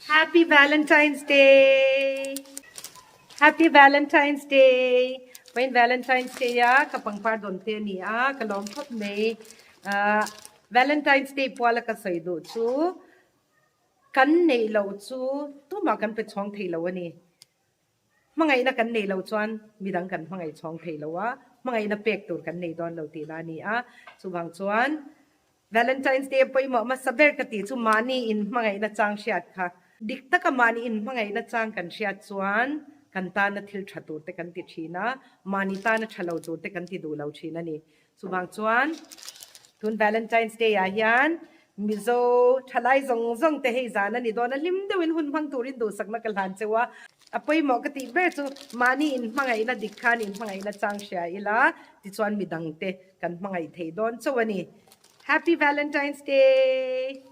Happy Valentine's Day! Happy Valentine's Day! Vawiin Valentine's Day a ka pangpar dawn te a ni a, ka lawm khawp mai. Ahh Valentine's Day puala ka sawi duh chu kan neih loh chu tumah kan pe chhawng thei lo a ni. Hmangaihna kan neih loh chuan midang kan hmangaih chhawng thei lo a, hmangaihna pek tur kan nei dawn lo tihna a ni a. Chuvang chuan Valentine's Day pawimawh hmasa ber ka tih chu mahni in hmangaihna chang hriat kha. Dik taka mahni in hmangaihna chang kan hriat chuan kan tana thil tha tur te kan ti thin a, mahni tana tha lo tur te kan ti duh lo thin a ni. Chuvang chuan tun Valentine's Day ah hian Mizo thalai zawng zawng te hei zan a ni dawn a, hlim deuhin hun hmang turin duhsakna ka hlan cheu a. A pawimawh ka tih ber chu mahni in hmangaihna dik khan in hmangaihna chang hria ila tichuan midang te kan hmangaih thei dawn chauh a ni. Happy Valentine's Day!